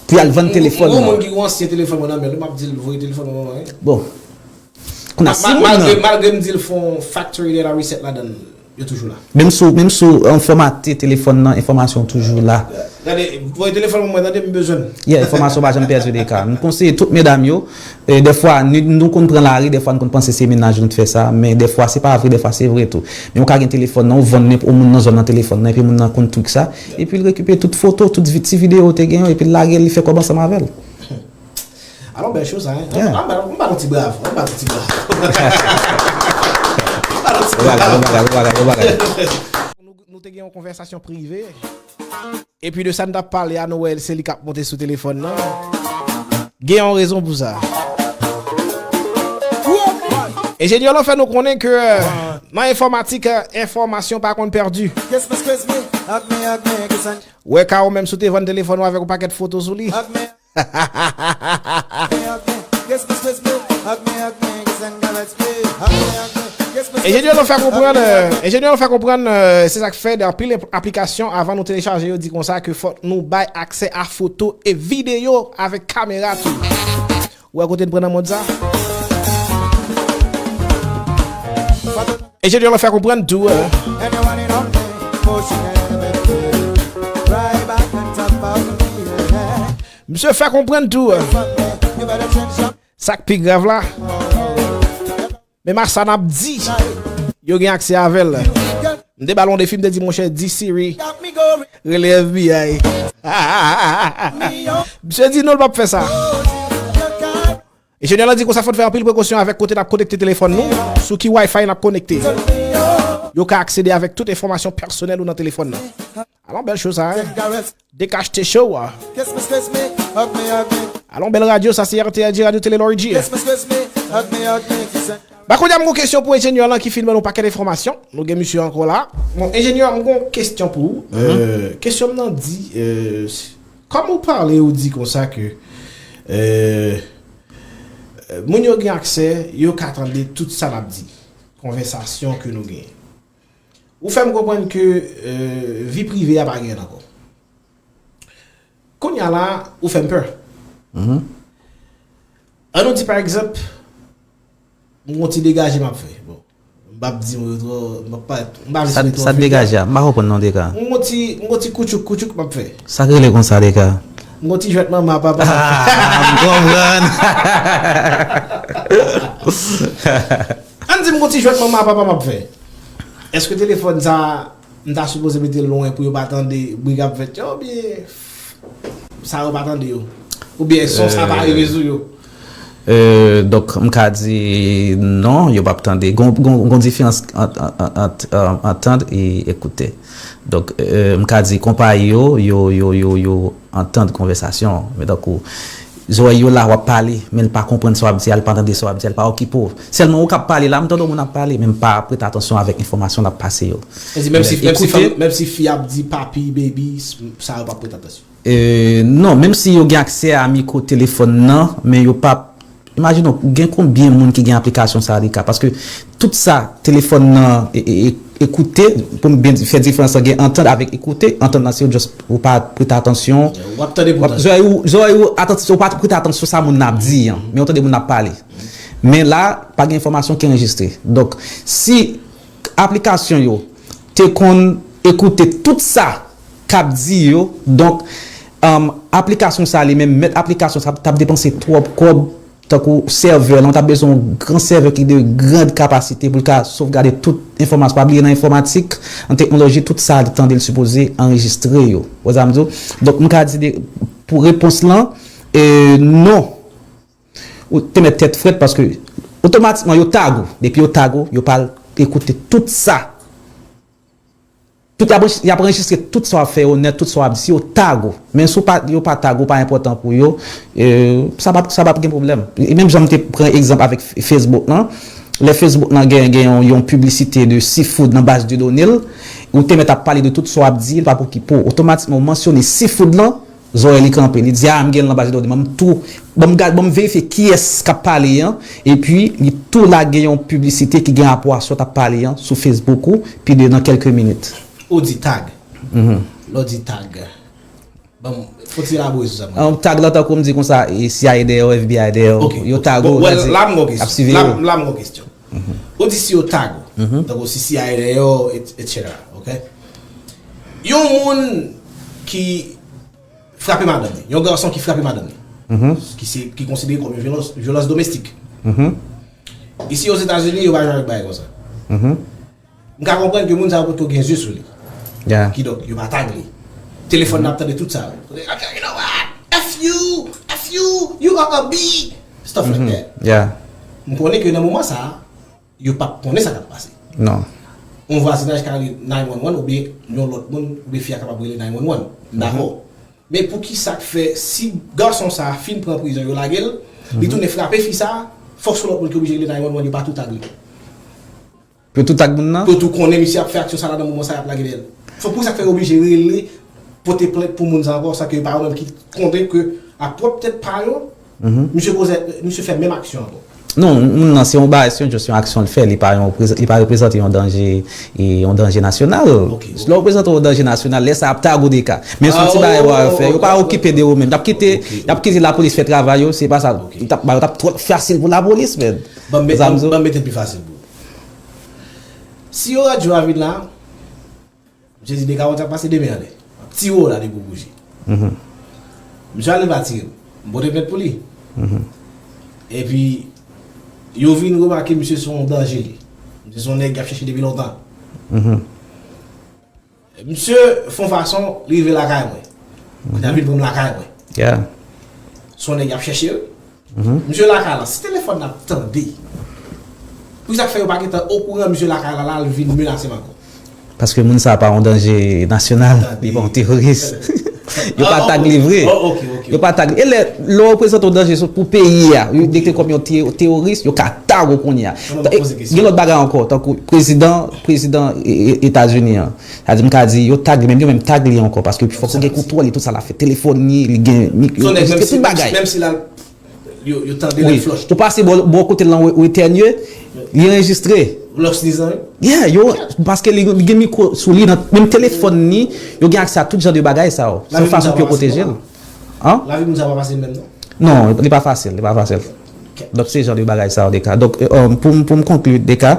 pou y al vann telefòn nan. Gon moun ki gen ansyen telefòn mwen nan men l, m ap di l voye telefòn mwen ban mwen. Bon. Kounye a, si moun nan, malgre, malgre m di l fè yon factory de la reset ladan l, yo toujou la. Menm si w, menm si w, um, fòmate telefòn nan, enfòmasyon toujou la. Gade, voye telefòn mwen, tande, m bezwen l. Yeah, enfòmasyon pa janm pèdi Deka. M konseye tout medam yo, e, dèfwa, nou, nou konn pran lari, dèfwa, nou konn panse se mennaj nou t fè sa, men dèfwa, se pa vre, dèfwa, se vre tou. Men ou ka gen telefòn nan, ou vann nenp-, yon moun nan zòn nan telefòn nan, epi moun nan konn trik sa, epi l rekipere tout foto, tout vi-, ti videyo ou te gen yo, epi l lage l, li fè kòb ansanm avè l. Alò, bèl cho sa, hein? Yeah. Ann ba, ann ba nou ti bravo, ann ba nou ti bravo. Ann ba nou ti bravo. Bon bagay, bon bagay, bon bagay, bon bagay. Nou, nou te gen yon konvèsasyon prive. Epi de sa n t ap pale a, nou wè se li k ap monte sou telefòn nan. Gen yon rezon pou sa. Enjenyè lan fè nou konnen ke, euh, nan enfòmatik, euh, enfòmasyon pa konn pèdi. Wè ka ou menm si w te vann telefòn ou avèk yon pakèt foto sou li. Enjenyè nou fè konprann, euh, enjenyè nou fè konprann, euh, se sa k fè gen anpil aplikasyon avan nou telechaje yo di konsa ke fòk nou bay aksè a foto e videyo avèk kamera tou. Ou wè kote n pran nan mond sa? Enjenyè nou fè konprann tou, euh, Misye fè konprann tou, sa k pi grav la, menm a sa n ap di, yo gen aksè avè l. M te ba l yon defi, m te di, monchè, di Siri rele F B I. Misye di non, l p ap fè sa. Enjenyè lan di konsa, fò n fè anpil prekosyon avèk kote n ap konekte telefòn nou, sou ki Wi-Fi n ap konekte. Yo ka aksede avèk tout enfòmasyon pèsonèl ou nan telefòn nan. Alon bèl cho sa, hein? Dekachte show a. Alon bèl radyo, sa se R T L G, Radyo Tele Lorji. Ba kounye a m gon kesyon pou enjenyè lan ki fin ban nou pakèt enfòmasyon. Nou gen misye ankò la. Bon, enjenyè, m gon kesyon pou ou. Euh, kesyon m nan di, euh, kòm ou pale, ou di konsa ke, euh, moun yo gen aksè, yo ka tande tout sa n ap di. Konvèsasyon ke nou genyen. Ou fè m konprann ke, euh, vi prive a pa gen ankò. Kounye a la, ou fè m pè. An nou di, pa egzanp, M gon ti degaje m ap fè. Bon. M p ap di m yo twò, m p ap pa, m pa vle site twò. Sa degaje a? M pa konprann non, Deka. M gon ti, m gon ti koutchouk koutchouk m ap fè. Sa k rele konsa, Deka? M gon ti jwèt manman papa m ap fè. Ah, m konprann. Ann di m gon ti jwèt manman papa m ap fè. Èske telefòn sa, m ta sipoze mete l lwen pou yo pa tande bri k ap fèt yo, oubyen sa yo pa tande yo? Oubyen son sa pa rive sou yo? Euh, donk, m ka di non, yo p ap tande. Gon, gon, gon diferans ant, ant, ant, ant, euh, antann e ekoute. Donk, euh, m ka di konpayi yo, yo, yo, yo, yo antann konvèsasyon. Men tankou, zòrèy yo la, w ap pale, men l pa konprann sa w ap di a, l pa tande sa w ap di a, l pa okipe w. Sèlman ou k ap pale la, m tande yon moun ap pale, men m pa prete atansyon avèk enfòmasyon l ap pase yo. Menm si, menm si fanm, menm si fi ap di papi, baby, sa yo p ap prete atansyon. Euh, non, menm si yo gen aksè a mikwo telefòn nan, men yo p ap, imajine w, gen konbyen moun ki gen aplikasyon sa a, Deka? Paske tout sa telefòn nan e, e, e, ekoute, pou m byen fè diferans lan, gen antann avèk ekoute. Antann nan se just ou pa prete atansyon. W ap tande pou tande. Zòrèy ou, zòrèy ou atansyon, ou pa prete atansyon sa moun nan ap di an, men ou tande moun nan ap pale. Men la, pa gen enfòmasyon ki anrejistre. Donk, si aplikasyon yo te konn ekoute tout sa k ap di yo, donk, um, aplikasyon sa li menm, mèt aplikasyon sa t ap depanse twòp kòb, tankou sèvè lan, ou t ap bezwen yon gran sèvè ki de grand kapasite pou l ka sovgade tout enfòmasyon. Pa bliye nan enfòmatik, nan teknoloji, tout sa li tande l sipoze anrejistre yo. Ou wè sa m di w? Donk, m ka di de, pou repons lan, e, non. Ou te mèt tèt frèt paske otomatikman yo tag ou. Depi yo tag ou, yo pral ekoute tout sa. Tout, y ap, y ap anrejistre tout sa w ap fè yo nèt, tout sa w ap di, si yo tag ou. Men si w pa, yo pa tag ou, pa enpòtan pou yo, e, sa p ap, sa p ap gen pwoblèm. E menm jan m te pran egzanp avèk F-, Facebook lan, lè Facebook lan gen, gen yon, yon piblisite de seafood nan baz de done l, ou te mèt ap pale de tout sa w ap di, l p ap okipe w. Otomatikman, ou mansyone seafood lan, zòrèy li kanpe. Li di, "A, m gen l nan baz de done, ban m tou, ban m gad, ban m verifye kiyès k ap pale an." Epi, li tou lage yon piblisite ki gen rapò a sa w t ap pale an sou Facebook ou, pi de nan kèlke minit. Ou di tag. Lè w di tag, ban m, fò ti elabore sou sa, mwen. An, tag lan, tankou m di konsa, e, C I A dèyè w, F B I dèyè w, yo tag ou, bon, well, la m gon kesyon. Ap siveye w. La m gon kesyon. Ou di si yo tag ou, tankou si C I A dèyè w, et, et cetera, ok? Yon moun ki frape madanm li, yon gason ki frape madanm li, ki se, ki konsidere kòm yon vyolans, vyolans domestik. Isi Ozetazini, yo pa jwe avèk bagay konsa. M ka konprann ke moun sa yo potko gen zye sou li. Kidonk, yo pa tag li. Telefòn nan ap tande tout sa yo. You know what? F you, F you, you are a B. Stuff like that. M konnen ke nan moman sa a, yo p ap konnen sa k ap pase. Non. Yon vwazinaj ka rele nine one one oubyen yon lòt moun, oubyen fi a kapab rele nine one one. M dakò. Men poukisa k fè si gason sa a fin pran prizon, yo lage l, li tounen frape fi sa a, fòk se yon lòt moun ki oblije rele nine one one, yo pa tou tag li? Pou yo tou tag moun nan? Pou yo tou konnen misye ap fè aksyon sa la nan moman sa y ap lage dèyè l. Fòk poukisa k fè yo oblije rele, pote plent pou moun sa ankò, sa ke pa yo menm ki konnen ke ak pwòp tèt pa yo, misye koze, misye fè menm aksyon ankò. Non, moun nan se yon bagay, se yon, se yon aksyon l fè, li pa yon, li pa reprezante yon danje, e, yon danje nasyonal. Lè w reprezante yon danje nasyonal, lè sa ap tag ou de ka. Men se yon ti bagay w ap fè, yo pa okipe de ou menm. Y ap kite, y ap kite lapolis fè travay yo, se pa sa. Yo t ap, yo t ap twò fasil pou lapolis, men. Ban m met, ban m met l pi fasil pou ou. Si yo radyo a vin la, Misye di, "Deka, w ap pase demen anlè. M ap tire w la depi w bouje." Misye ale pa tire m. M pote plent pou li. Epi, yo vin remake misye se yon danje li. Misye se yon nèg y ap chèche depi lontan. Misye fè yon fason, li rive lakay mwen. Kounye a vin pran m lakay mwen. Se yon nèg y ap chèche, wi. Misye lakay la, si telefòn nan ap tande, poukisa k fè yo pa gentan okouran misye lakay la, la, l vin menase m ankò? Paske moun sa a pa yon danje nasyonal, li pa yon teworis. Yo pa tag li vre. Yo pa tag li. E lè, lè w reprezante yon danje pou peyi a, yo deklare kòm yon te-, teworis, yo ka tag ou kounye a. Gen lòt bagay ankò, tankou prezidan, prezidan e, e, Etazini an. Sa di, m ka di, yo tag li, men yo menm tag li ankò, paske fòk ou gen kontwòl li, tout sa l ap fè. Telefòn li, li gen mikwo, yo anrejistre tout bagay. Menm si l al Yo, yo tande lè l flòch. Ou pase bò, bò kote l lan, ou, ou etènye, li anrejistre. Lè w sniz lan, wi. Yeah, yo, paske li, li gen mikwo sou li, nan menm telefòn li, yo gen aksè a tout jan de bagay sa yo. Se yon fason pou yo pwoteje l. Lavi moun sa pa fasil menm, non? Non, li pa fasil, li pa fasil. Donk, se jan de bagay sa yo, Deka. Donk, euh, euh, pou m, pou m konkli, Deka,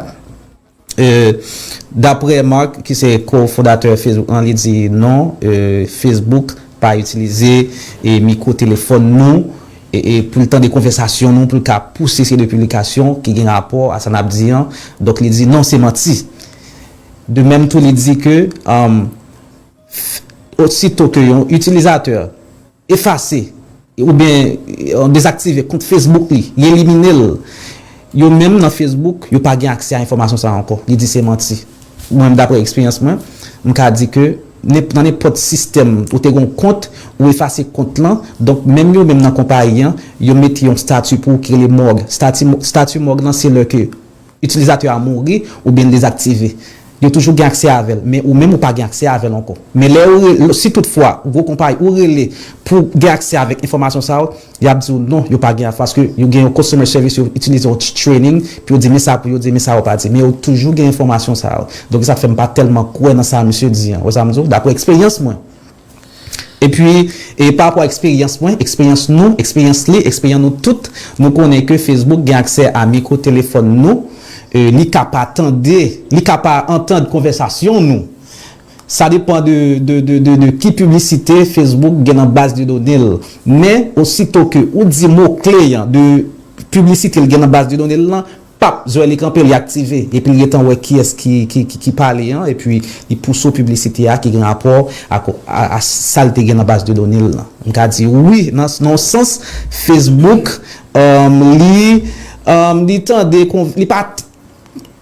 euh, daprè Mark, ki se kofondatè Facebook lan, li di non, euh, Facebook pa itilize e mikwo telefòn nou e, e pou l tande konvèsasyon nou, pou l ka pouse seri de piblikasyon ki gen rapò a sa n ap di an. Donk, li di non, se manti. De menm tou, li di ke, um, f- osito ke yon itilizatè efase oubyen, euh, dezaktive kont Facebook li, li elimine l, yo menm nan Facebook, yo pa gen aksè a enfòmasyon sa a ankò. Li di se manti. Mwen, daprè eksperyans mwen, m ka di ke nenp- nan nenpòt sistèm ou te gen yon kont, ou efase kont lan, donk menm yo menm nan konpayi an, yo mete yon stati pou ou ki rele mòg. Stati, stati mòg lan, se lè ke itilizatè a mouri oubyen l dezaktive. Yo toujou gen aksè avè l, men ou menm ou pa gen aksè avè l ankò. Men lè ou re- si toutfwa gwo konpayi ou rele pou gen aksè avèk enfòmasyon sa yo, y ap di w non, yo pa gen aksè paske yo gen yon customer service, yo itilize yon training pou yo di men sa pou yo di, men sa yo pa di. Men yo toujou gen enfòmasyon sa yo. Donk sa k fè m pa tèlman kwè nan sa misye di an. Ou wè sa m di w? Daprè eksperyans mwen. Epi, e pa rapò a eksperyans mwen, eksperyans nou, eksperyans li, eksperyans nou tout, nou konnen ke Facebook gen aksè a mikwo telefòn nou, e, li ka pa tande, li ka pa antann konvèsasyon nou. Sa depann de, de, de, de, de ki piblisite Facebook gen nan baz de done l. Men, osito ke ou di mo kle an de piblisite l gen nan baz de done l lan, pap, zòrèy li kanpe, li aktive, epi li gentan wè kiyès ki, ki, ki, ki pale an, epi li pouse w piblisite a ki gen rapò ak, a, a sa l te gen nan baz de done l lan. M ka di wi, nan, nan yon sans, Facebook, um, li, um, li tande, kon- li pa,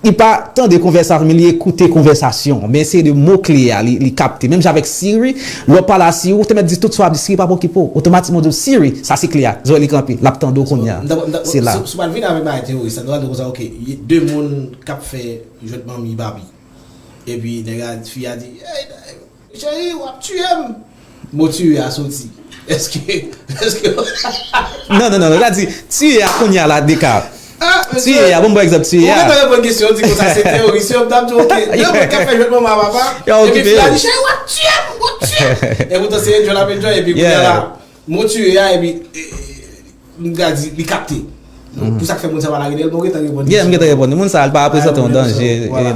li pa tande konvèsasyon, men li ekoute konvèsasyon. Men se de mo kle a, li, li kapte. Menm jan avèk Siri, lè w pale a Siri, ou te mèt di tout sa w ap di, Siri pa okipe w. Otomatikman, w di, Siri, sa se kle a. Zòrèy li kanpe, l ap tande w kounye a. Se la. Si w pral vin avèk bagay teyoris la, nou pral di konsa, ok, de moun k ap fè jwèt manmi Barbie. Epi nèg la, fi a di, "Hey, cheri, w ap tiye m." Mo tiye a soti. Èske, èske... Non, non, non, non, la di, tiye a kounye a la, Deka. Ah, mesye. Tiye a, bon, bon egzanp, tiye a. Ou gentan reponn kesyon, di konsa se teyoris yo, m t ap di, ok, de moun k ap fè jwèt manman papa, epi fi a di, "Cheri, w ap tiye m, w ap tiye m." E poutan se enjoy l ap enjoy, epi kounye a la, mo tiye a, epi, e, e, m ka di, li kapte. Pou sa k fè moun sa pa lage l, bon, gentan reponn. Yeah, m gentan reponn. Moun sa, li pa reprezante yon danje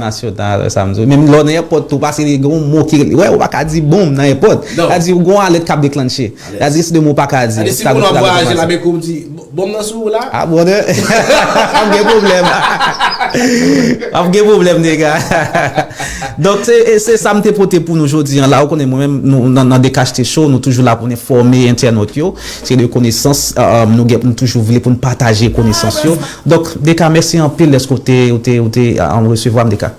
nasyonal, sa m di w. Menm lè w nan èpòt tou, paske li gen yon mo ki rele, wè, ou pa ka di bonm nan èpòt. Sa di, ou gen yon alèt k ap deklanche. Sa di, se de mo ou pa ka di. Sa di, si moun ap vwayaje la, men kou m di, "Bonm nan sou ou la?" Ah, bon, ap gen pwoblèm. Ap gen pwoblèm, nèg. Donk, se, e se sa m te pote pou nou jodi an la. Ou konnen, mwen menm, nou, nan, nan Deka H T Show, nou toujou la pou n enfòme entènot yo. Se de konesans, euh, euh, nou gen, nou toujou vle pou n pataje konesans yo. Donk, Deka, mèsi anpil dèske w te, w te, w te, euh, resevwa m, Deka.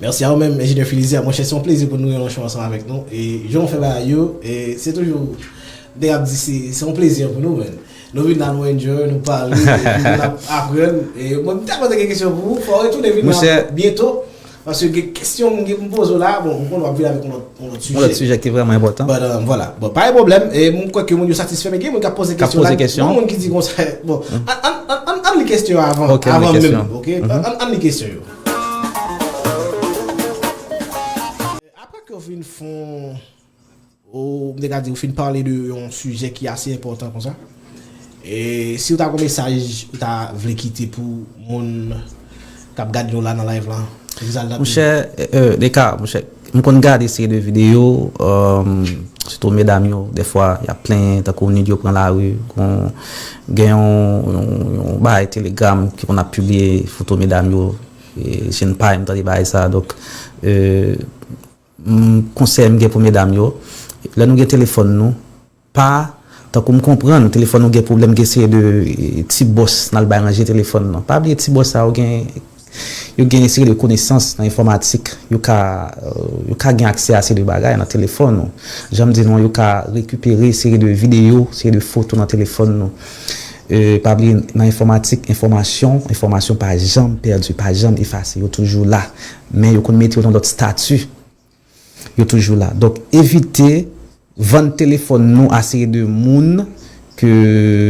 Mèsi a ou menm, Enjenyè Filizer. Monchè, se yon plezi pou nou gen yon show ansanm avèk nou. E jan w fè bagay yo, e se toujou, m te ap di, se, se yon plezi pou nou, man. Nou vin la, nou enjoy, nou pale, epi nou ap aprann. E mwen, m tèlman te gen kesyon pou ou, fò w retounen vin la byento. Paske gen kesyon m gen pou m poze w la, bon, m konnen w ap vin avèk yon lòt, yon lòt sijè. Yon lòt sijè ki vrèman enpòtan. But, um, vwala. Bon, pa gen pwoblèm. E m kwè ke moun yo satisfè, men gen moun k ap poze kesyon la. K ap poze kesyon. Gen moun ki di konsa, bon, ann, ann, ann, ann, ann li kesyon avan, avan menm, ok? Ann, ann, ann li kesyon yo. Apre ke w fin fon Ou, m te ka di, ou fin pale de yon sijè ki ase enpòtan konsa. E si w ta gon mesaj ou ta vle kite pou moun k ap gade nou la nan live la, Rizal Dantini. Monchè, euh, Deka, monchè, m konn gade seri de videyo, euh, sitou medam yo, dèfwa, y ap plenyen, tankou nèg yo pran lari, gon, gen yon, yon, yon bagay Telegram ki konn ap pibliye foto medam yo, e, se pa m tande bagay sa, donk, euh, m, konsèy m gen pou medam yo, lè nou gen telefòn nou, pa, tankou m konprann, telefòn nou gen pwoblèm, gen seri de, e, ti bòs n al bay ranje telefòn nan. Pa bliye ti bòs sa yo gen, yo gen seri de konesans nan enfòmatik, yo ka, euh, yo ka gen aksè a seri de bagay nan telefòn nou. Jan m di nou an, yo ka rekipere seri de videyo, seri de foto nan telefòn nou. E, pa bliye, nan enfòmatik, enfòmasyon, enfòmasyon pa janm pèdi, pa janm efase, yo toujou la. Men yo konn mete yo nan lòt estati. Yo toujou la. Donk, evite vann telefòn nou a seri de moun ke,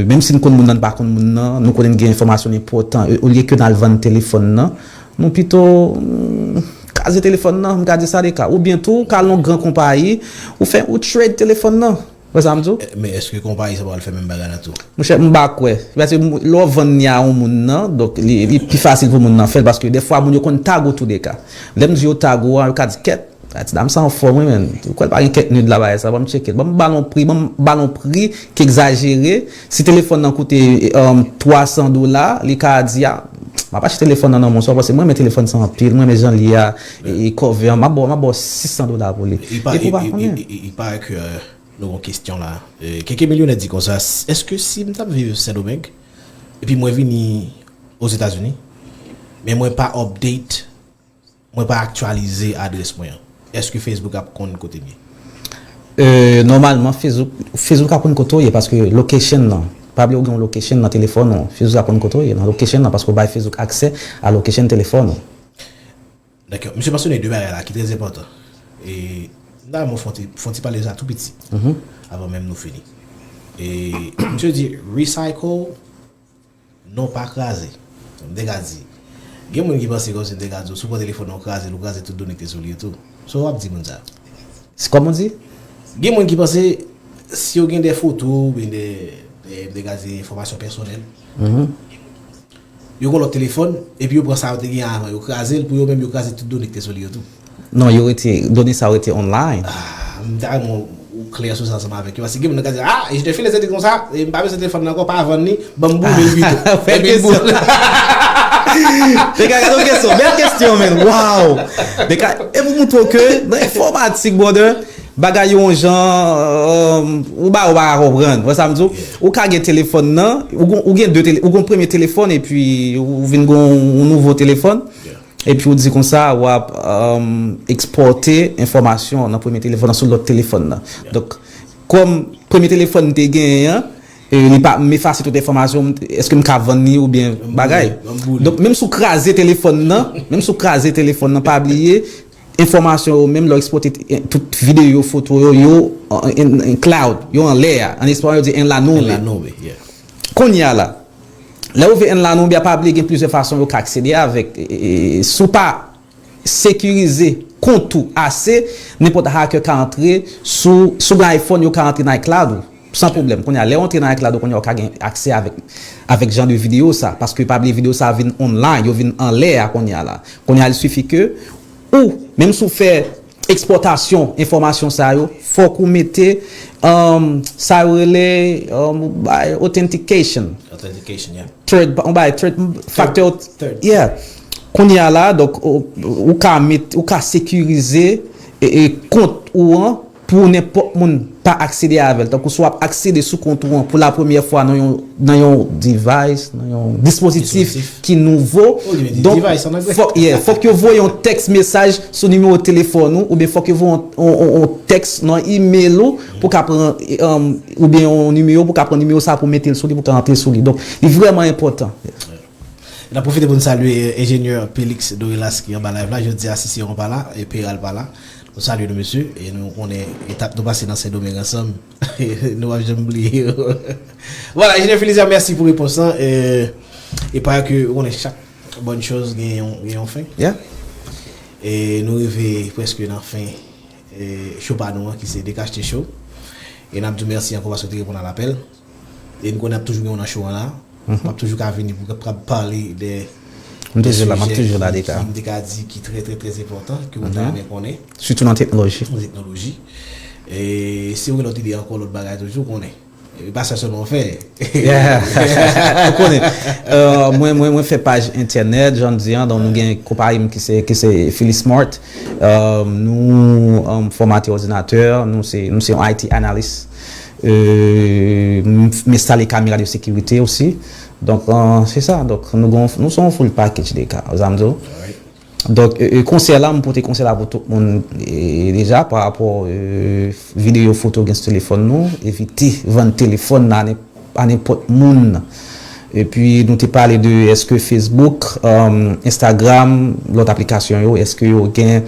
menm si n konn moun nan, n pa konn moun nan, nou konnen n gen enfòmasyon enpòtan. E, olye ke n al vann telefòn nan, nou pito, mm, kraze telefòn nan, m ka di sa de ka. Oubyen tou, ou ka al nan yon gran konpayi, ou fè, ou trade telefòn nan. Wè sa m di w? Men èske konpayi sa pral fè menm bagay la tou? Monchè, m pa kwè. Paske lè w vann li a yon moun nan, donk li, li pi fasil pou moun nan fè l, paske dèfwa moun yo konn tag ou tou de ka. Lè m di yo tag ou a, yo ka di kèt, a ti dam sa anfòm wi, men. Ou kwè l pa gen kèk nud la bagay sa, ban m tcheke l. Ban m ba l yon pri, ban m ba l yon pri ki egzajere. Si telefòn nan koute um, twa san dola, li ka di a, m ap achte telefòn nan nan men w, sa w panse? Mwen renmen telefòn sa anpil, mwen renmen jan l ye a, e, e cover an, m ap ba w, m ap ba w sis san dola pou li. Epi w pa konnen. Il paraît que nou gon kesyon la. Keke milyonè di konsa, èske si m t ap viv Sendomeng, epi mwen vini Ozetazini, men mwen pa update, mwen pa aktyalize adrès mwen an, èske Facebook ap konn kote m ye? Nòmalman, Facebook, Facebook ap konn kote w ye paske location nan. Pa bliye w gen yon location nan telefòn ou. Facebook ap konn kote w ye nan location nan paske w bay Facebook aksè a location telefòn ou. Dakò. Misye mansyone de bagay la ki trè enpòtan. E m ta renmen fè yon ti, fè yon ti pale sa tou piti avan menm nou fini. E misye di recycle, non pa kraze. M te ka di, gen moun ki panse kòmsi m te ka di w, si w pran telefòn nan w kraze l, ou kraze tout done ki te sou li yo tou. Sa w ap di moun sa? Se kòman w di? Gen moun ki panse si yo gen de foto oubyen de, de, m te ka di enfòmasyon pèsonèl, yo gen lòt telefòn, epi yo pran sa yo te gen avan, yo kraze l, pou yo menm yo kraze tout done ki te sou li yo tou. Non, yo rete, done sa yo rete online. Ah, m ta renmen ou klè sou sa ansanm avèk yo. Paske gen moun nan ka di, ah, e Junior Felix te di konsa, e m pa bezwen telefòn nan ankò, pa vann li, ban m boule l pito. Epi l boule. Nèg la gade yon kesyon, bèl kesyon, men. Wow! Nèg la, e pou montre w ke nan enfòmatik, brother, bagay yo yon jan, euh, ou ba, ou pa ka konprann. Wè sa m di w? Ou ka gen telefòn nan, ou gon, ou gen de tele, ou gon premye telefòn, epi ou vin gon yon nouvo telefòn. Epi ou di konsa, w ap, um, ekspòte enfòmasyon nan premye telefòn nan sou lòt telefòn nan. Donk, kòm premye telefòn m te genyen an, e, li pa, m efase tout enfòmasyon, m, èske m ka vann li oubyen bagay? Donk, menm si w kraze telefòn nan, menm si w kraze telefòn nan, pa bliye, enfòmasyon yo, menm lè w ekspòte, eh, tout videyo, foto yo, yo an, an, an cloud, yo anlè a. An espanyòl, yo di en la nube. En la nube, yeah. Kounye a la, lè w vin en la nube a, pa bliye gen plizyè fason yo ka aksede avèk, e, e, e, si w pa sekirize kont ou ase, nenpòt hacker ka antre sou, si w gen iPhone, yo ka antre nan iCloud ou, san pwoblèm. Kounye a, lè w antre nan iCloud ou, kounye a, ou ka gen aksè avèk, avèk jan de videyo sa, paske pa bliye videyo sa vin online, yo vin anlè a kounye a la. Kounye a, il suffit ke ou, menm si w fè ekspòtasyon enfòmasyon sa yo, fòk ou mete, um, sa yo rele, um, bay authentication. Authentication, yeah. Third, on bay third factor, yeah. Kounye a la, donk, ou, ou ka met, ou ka sekirize e, e kont ou an pou nenpòt moun pa aksede avè l. Tankou si w ap aksede sou kont ou an pou la premyè fwa nan yon, nan yon device, nan yon dispozitif ki nouvo. Donk, fòk, yeah, fòk yo voye yon tèks mesaj sou nimewo telefòn ou, oubyen fòk yo voye yon, yon, yon, yon tèks nan imèl ou pou ka pran, um, oubyen yon nimewo pou ka pran nimewo sa pou mete l sou li, pou ka antre sou li. Donk, li vrèman enpòtan. N ap pwofite pou n salye, eh, enjenyè Pelix Dorelas ki anba live la. Jodi a, Siseyòn pa la, e Peral pa la. Nou salye nou, mesye, e nou konnen etap nou pase nan Sendomeng ansanm. Nou p ap janm bliye yo. Vwala, enjenyè Felician, mèsi pou repons lan. E, e parèt ke ou konnen chak bòn choz gen yon, gen yon fen. Yeah. E nou rive prèske nan fen, e, show pa nou an, ki se Dekachte Show. E n ap di w mèsi ankò paske w te reponn a lapèl. E n konnen n ap toujou gen w nan show an la. M ap toujou ka vini pou kapab pale de, de sijè ki, ki m te ka di ki trè, trè, trè enpòtan, ke ou ta renmen konnen. Sitou nan teknoloji. Nan teknoloji. E si w gen lòt ide ankò, lòt bagay toujou, konnen. E pa sa sèlman w fè. Yeah. Ou konnen. Euh, mwen, mwen, mwen fè paj entènèt, jan m di an, donk nou gen konpayi m ki se, ki se Philly Smart. Euh, nou, euh, fòmatè òdinatè, nou se, nou se yon I T analyst. Euh, m, m enstale kamera de sekirite osi. Donk, euh, se sa. Donk, nou gon, nou se yon full package de ka, sa m di w. Donk, e, e, konsèy la, m pote konsèy la pou tout moun, e, deja, pa rapò, e, videyo, foto gen sou telefòn nou, evite vann telefòn nan a nenpòt moun. Epi, nou te pale de èske Facebook, um, Instagram, lòt aplikasyon yo, èske yo gen,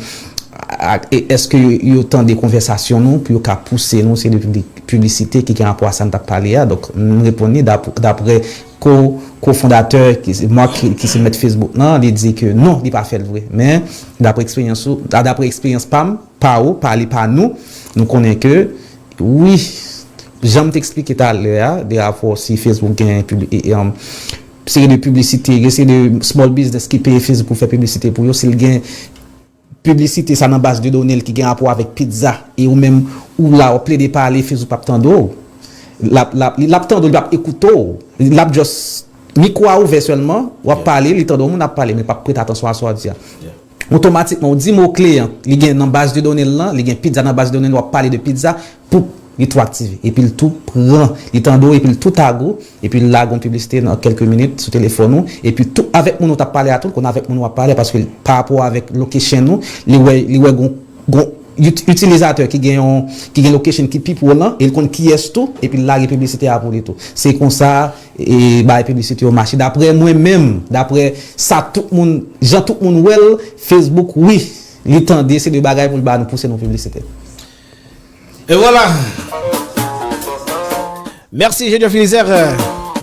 a, e, èske yo, yo tande konvèsasyon nou pou yo ka pouse nou, se de pibli-, piblisite ki gen rapò a sa n t ap pale a. Donk, m reponn li dap-, daprè ko, kofondatè ki se, Mark ki, ki se mèt Facebook nan, li di ke non, li pa fè l vre. Men, daprè eksperyans ou, da-, daprè eksperyans pa m, pa ou, pa li, pa nou, nou konnen ke wi, Jan m te eksplike talè a, de rapò si Facebook gen pibli-, e, e, um, seri de piblisite, gen seri de small business ki peye Facebook pou fè piblisite pou yo, si l gen piblisite sa nan baz de done l ki gen rapò avèk pizza, e ou menm ou la w ap plede pale, Facebook p ap tande w. L ap, l ap, l ap tande w, li p ap ekoute w. L ap just, mikwo a ouvè sèlman, w ap pale, li tande w, moun ap pale, men l p ap prete atansyon a sa w ap di a. Otomatikman, ou di mo kle an, li gen nan baz de done l lan, li gen pizza nan baz de done l, w ap pale de pizza, poup, li tou aktive. Epi l tou pran, li tande w, epi l tou tag ou, epi l lage yon piblisite nan kèlke minit sou telefòn ou, epi tou avèk moun ou t ap pale a tou, l konn avèk moun w ap pale, paske pa rapò avèk location ou, li wè, li wè gon, gon ut-, itilizatè ki gen yon, ki gen location ki pi pwo lan, e l konn kiyès tou, epi l lage piblisite a pou li tou. Se konsa, e, bay piblisite yo mache. Daprè mwen menm, daprè sa tout moun, jan tout moun wè l, Facebook, wi, li tande, se de bagay pou l ba nou, pouse nou piblisite. E vwala. Mèsi, Junior Filizer.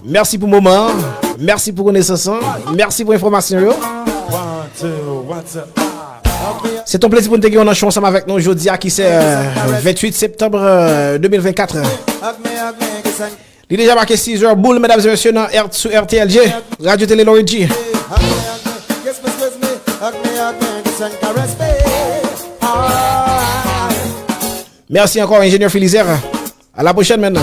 Mèsi pou moman an. Mèsi pou konesans lan. Mèsi pou enfòmasyon yo. Se t on plezi pou n te gen w nan show ansanm avèk nou jodi a, ki se, euh, venntuit septanm, euh, de mil vennkat. Li deja make sizè boul, medam e mesye, nan R-, sou R T L G, Radio Télé Loridji. Mèsi ankò, enjenyè Filizer. A la pwochèn, menn.